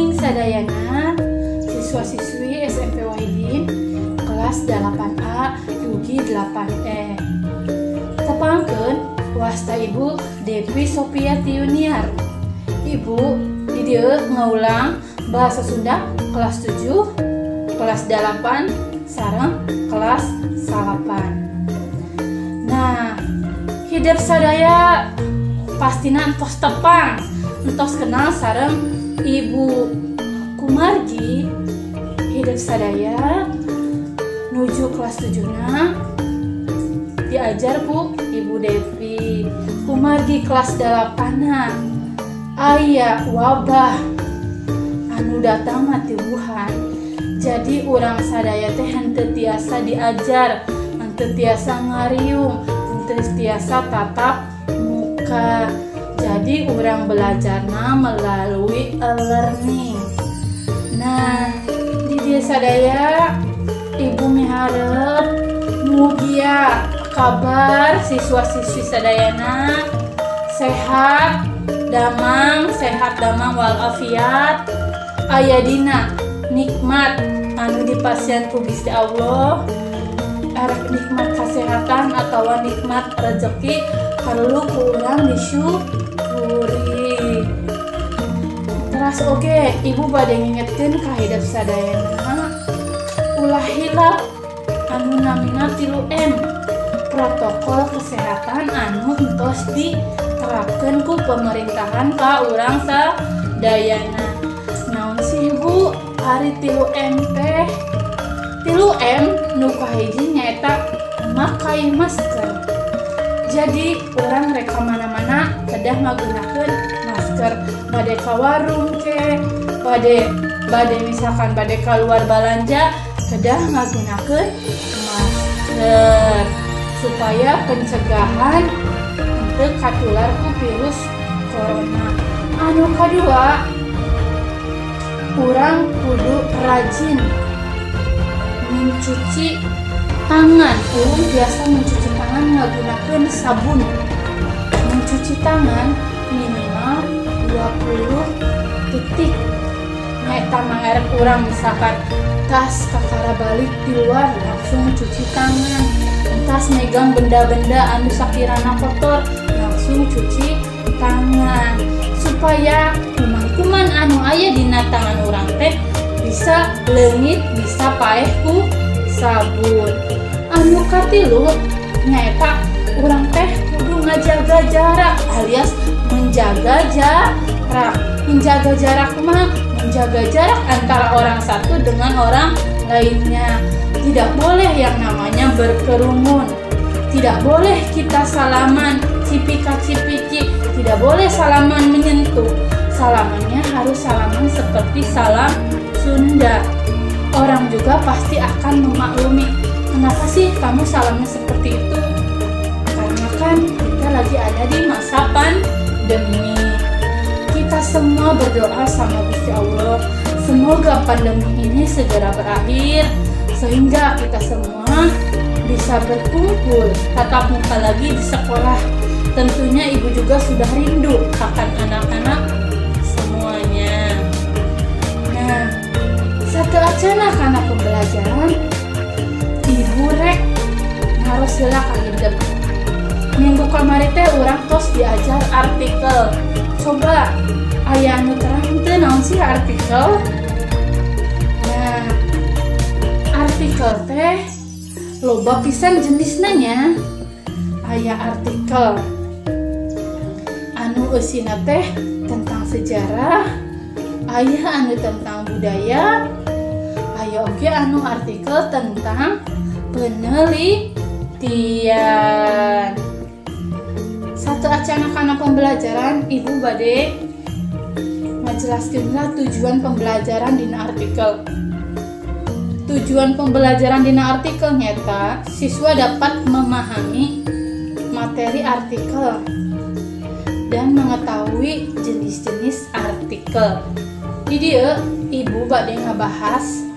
Wilujeng sadayana siswa-siswi SMP Wahidin kelas 8A dugi 8E. Tepangkeun, wasta Ibu Devi Sophia Tiuniar. Ibu di dieu ngaulang bahasa Sunda kelas 7, kelas 8, sareng kelas 9. Nah, hidep sadaya pastina entos tepang, entos kenal sareng Ibu. Kumargi hidep sadaya nuju kelas 7 na diajar ku Ibu Devi. Kumargi kelas 8 na aya wabah anu datang ti Wuhan, jadi urang sadaya teh henteu tiasa diajar, henteu tiasa ngariung, henteu tiasa tatap muka. Jadi urang belajarna melalui e-learning. Nah, di dieu sadaya Ibu miharep mugia kabar siswa-siswi sadayana sehat damang, sehat damang walafiat, aya dina nikmat anu dipasihan ku Gusti Allah, arek nikmat kesehatan atau nikmat rezeki perlu ku urang disyukuri. Teras oge Ibu bade ngingetkeun ka hidep sadayana ulah hilap anu namina 3M, protokol kesehatan anu entos diterapkeun ku pemerintahan ka urang sadayana. Naon sih, Bu, ari 3M teh? 3M nu kahiji nyaeta makai masker. Jadi urang rek ka mana-mana kedah ngagunakeun masker, bade ka warung ke, bade bade misalkan bade keluar balanja kedah ngagunakeun masker supaya pencegahan untuk katular ku virus corona. Anu kedua, urang kudu rajin mencuci tangan. Urang biasa mencuci tangan ngagunakeun sabun. Mencuci tangan minimal 20 detik. Nyaeta mangarep urang misalkan tas kakara balik di luar langsung cuci tangan, tas megang benda-benda anu sakirana kotor langsung cuci tangan, supaya kuman-kuman anu aya dina tangan urang teh bisa leungit, bisa paeh ku sabun. Anu katilu nyaeta urang teh kudu ngajaga jarak alias menjaga jarak. Menjaga jarak mah menjaga jarak antara orang satu dengan orang lainnya. Tidak boleh yang namanya berkerumun. Tidak boleh kita salaman cipika-cipiki, tidak boleh salaman menyentuh. Salamannya harus salaman seperti salam Sunda. Orang juga pasti akan memaklumi, kenapa sih kamu salamnya seperti itu? Karena kan kita lagi ada di masa pandemi. Kita semua berdoa sama Gusti Allah, semoga pandemi ini segera berakhir sehingga kita semua bisa berkumpul tatap muka lagi di sekolah. Tentunya Ibu juga sudah rindu akan anak-anak semuanya. Nah, sateuacana kana pembelajaran, Ibu rek harus heula ka hidep. Minggu kamari teh urang tos diajar artikel. Coba aya anu terang teu naon sih artikel? Nah, artikel teh loba pisan jenisna nya. Aya artikel anu eusina teh tentang sejarah, aya anu tentang budaya, aya oge anu artikel tentang penelitian. Sateuacana kana pembelajaran, Ibu bade ngajelaskeun lah tujuan pembelajaran dina artikel. Tujuan pembelajaran dina artikel nyata siswa dapat memahami materi artikel dan mengetahui jenis-jenis artikel. Di dieu Ibu bade ngabahas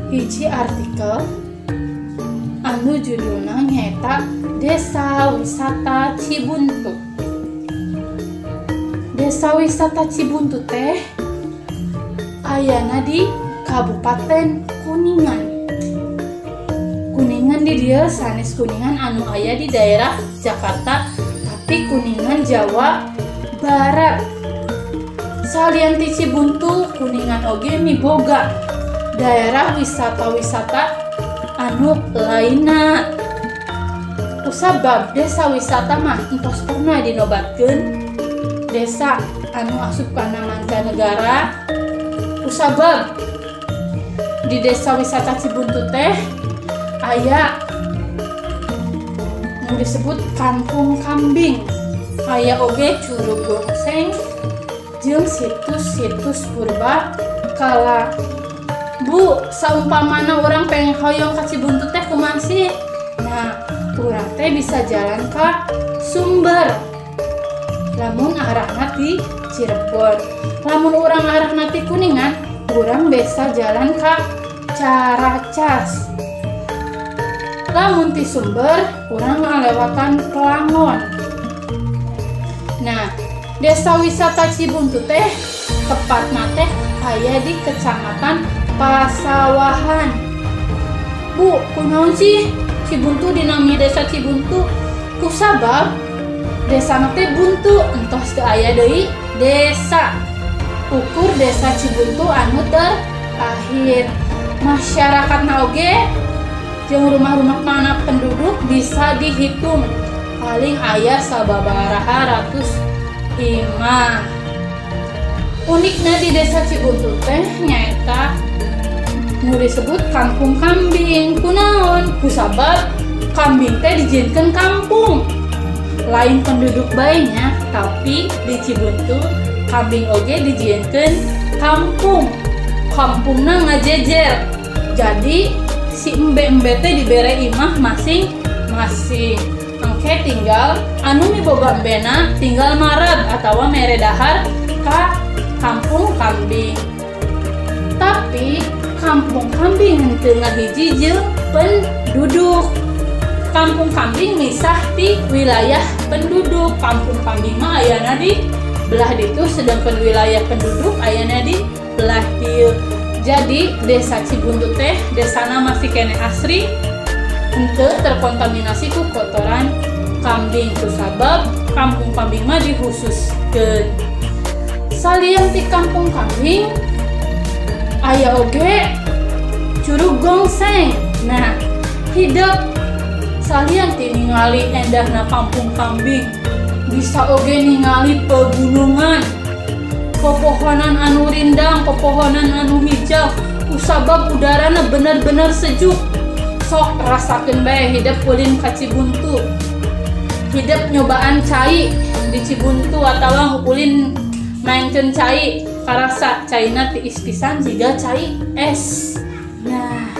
hiji artikel anu judulna nyaeta Desa Wisata Cibuntu. Desa Wisata Cibuntu teh ayana di Kabupaten Kuningan. Kuningan di dieu sanes Kuningan anu aya di daerah Jakarta, tapi Kuningan Jawa Barat. Salian ti Cibuntu, Kuningan oge miboga daerah wisata-wisata anu lainna. Kusabab desa wisata mah entos pernah dinobatkeun desa anu asup kana mancanegara. Kusabab di desa wisata Cibuntu teh aya nu disebut Kampung Kambing, aya oge Curug Gongseng jeung situs-situs purba kala. Bu, saumpamana urang pengen hoyong ka Cibuntu teh kumaha sih? Nah, urang teh bisa jalan ka Sumber lamun arahna ti Cirebon. Lamun urang arahna ti Kuningan, urang bisa jalan ka Caracas. Lamun ti Sumber, urang ngalewatan Plangon. Nah, desa wisata Cibuntu teh tepatna teh aya di Kecamatan Pasawahan. Bu, kunaon sih Cibuntu dinami desa Cibuntu? Kusabab desa teh buntu, entos teu aya deui desa. Ukur desa Cibuntu anu terakhir. Masyarakatna oge jeung rumah-rumah mana penduduk bisa dihitung paling aya sababaraha ratus imah. Unikna di desa Cibuntu teh nyaeta nu disebut kampung kambing. Kunaon? Kusabab kambing teh dijieunkeun kampung, lain penduduk bae nya, tapi di Cibuntu kambing oge dijieunkeun kampung. Kampungna ngajejer, jadi si embe-embe teh dibere imah masing-masing. Engke tinggal anu miboga embena tinggal marab atawa mere dahar ka kampung kambing. Tapi kampung kambing henteu ngahiji jeung penduduk. Kampung kambing misah ti wilayah penduduk. Kampung kambing mah ayana di belah ditu, sedangkan wilayah penduduk ayana di belah dieu. Jadi desa Cibuntu teh desana masih kene asri, henteu terkontaminasi ku kotoran kambing. Kusabab kampung kambing mah dikhususkeun. Salian ti kampung kambing aya oge Curug Gongseng. Nah, hidep salian ti ningali endahna kampung kambing, bisa oge ningali pegunungan, pepohonan anu rindang, pepohonan anu hijau. Kusabab udarana bener-bener sejuk. Sok rasakeun bae hidep ulin ka Cibuntu. Hidep nyobaan cai di Cibuntu atawa ulin maenkeun cai, karasa caina tiis pisan jiga cai es. Nah,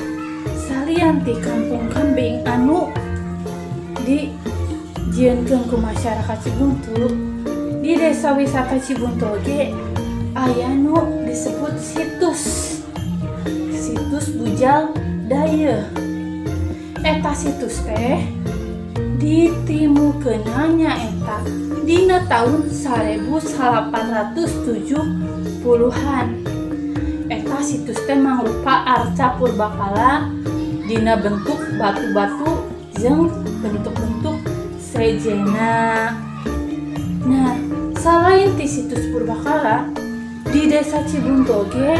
salian ti kampung kambing anu dijieunkeun ku masyarakat Cibuntu, di desa wisata Cibuntu oge aya nu disebut situs situs Bujal Dayeuh. Eta situs teh ditimukeunna nyaeta dina tahun 1870-an. Eta situs teh mangrupa arca purbakala dina bentuk batu-batu jeung bentuk-bentuk sejena. Nah, selain ti situs purbakala, di desa Cibuntu oge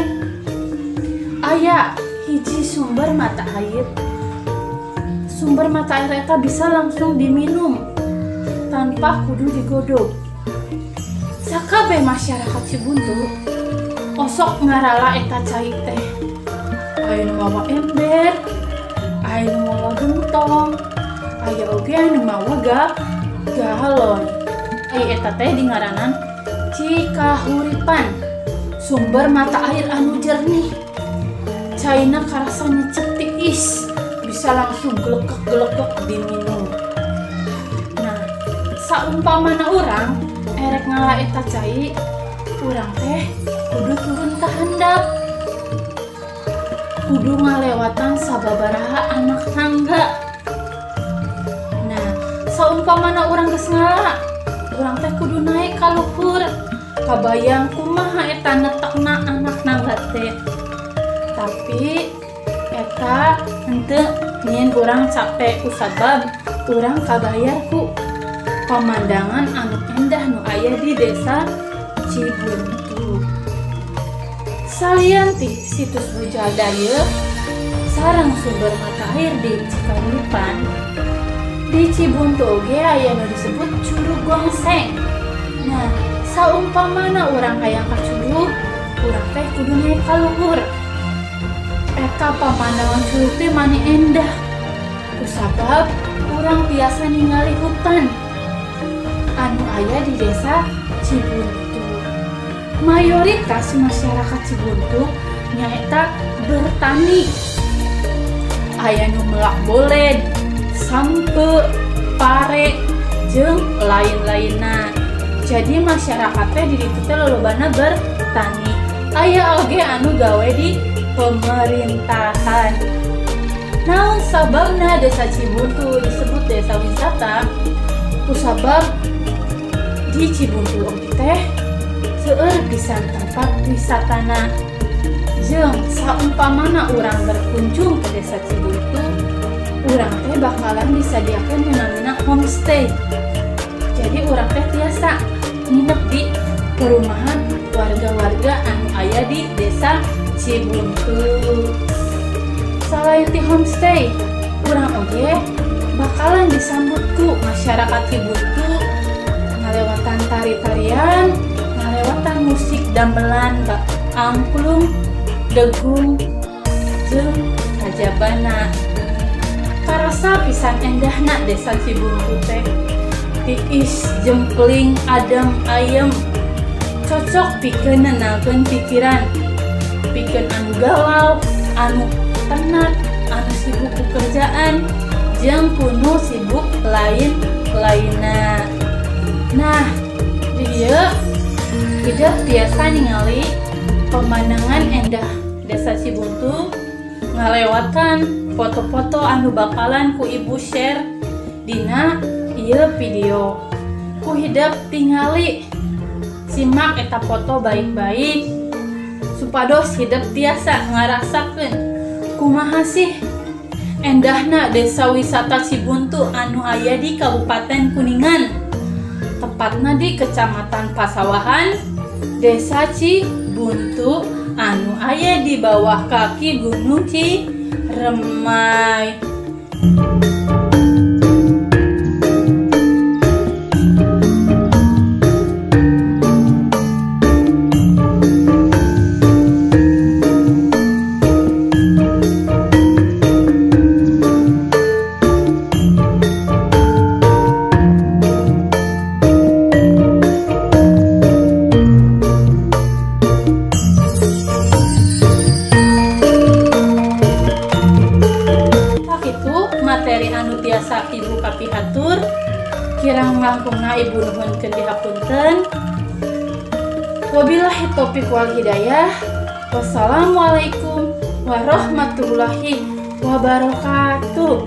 aya hiji sumber mata air. Sumber mata air eta bisa langsung diminum tanpa kudu digodog. Sakabeh masyarakat Cibuntu osok ngarala eta cai teh. Aya nu mawa ember, aya nu mawa gentong, aya oge anu mawa galon. Ai eta teh dingaranan Cikahuripan, sumber mata air anu jernih. Caina karasa nyecep tiis, bisa langsung gelekek-gelekek diminum. Nah, saumpamana urang erek ngala eta cai, urang teh kudu turun ka handap, kudu ngalewatan sababaraha anak tangga. Nah, saumpamana urang geus ngala, urang teh kudu naik ka luhur. Kabayang kumaha eta netekna anak tangga teh. Tapi eta henteu nyin urang capek kusabab urang kabayar ku pemandangan anu endah nu aya di desa Cibuntu. Salian ti situs Bujal Dayeuh sareng sumber mata air di Cikahuripan, di Cibuntu oge aya nu disebut Curug Gongseng. Nah, saumpamana urang hayang ka curug, urang teh kudu naik ka luhur. Eta pamandangan curug teh mani endah. Kusabab urang biasa ningali hutan anu aya di desa Cibuntu. Mayoritas masyarakat Cibuntu nyaeta bertani. Aya nu melak boled, sampe, pare, jeung lain-lainna. Jadi masyarakat teh di ditu teh lolobana bertani. Aya oge anu gawe di pemerintahan. Naon sababna desa Cibuntu disebut desa wisata? Kusabab di Cibuntu oge teh seueur pisan tempat wisatana. Jeung saumpamana urang berkunjung ke desa Cibuntu, urang teh bakalan disadiakeun nu homestay. Jadi urang teh tiasa nginep di perumahan warga-warga anu aya di desa Cibuntu. Selain di homestay, urang oge bakalan disambut ku masyarakat Cibuntu ngalewatan tari-tarian, ngalewatan musik damelan, angklung, degung, jeung kajabana. Karasa pisan endahna desa Cibuntu teh. Tiis jempling adem ayem, cocok pikeun nenangkeun pikiran, pikeun anu galau, anu penat, anu sibuk pekerjaan, jeung kuno sibuk lain-lainna. Nah, di dieu hidep biasa ningali pemandangan endah desa Cibuntu, ngalewatan foto-foto anu bakalan ku ibu share dina ieu video. Ku hidep tingali, simak eta foto baik-baik supados hidep tiasa ngarasakeun kumaha sih endahna desa wisata Cibuntu anu aya di Kabupaten Kuningan, tepatna di Kecamatan Pasawahan, Desa Cibuntu anu aya di bawah kaki Gunung Ciremai. Materi anu tiasa ibu kapihatur, kirang langkungna ibu nuhunkeun dihapunten. Wabillahi taufiq wal hidayah. Wassalamualaikum warahmatullahi wabarakatuh.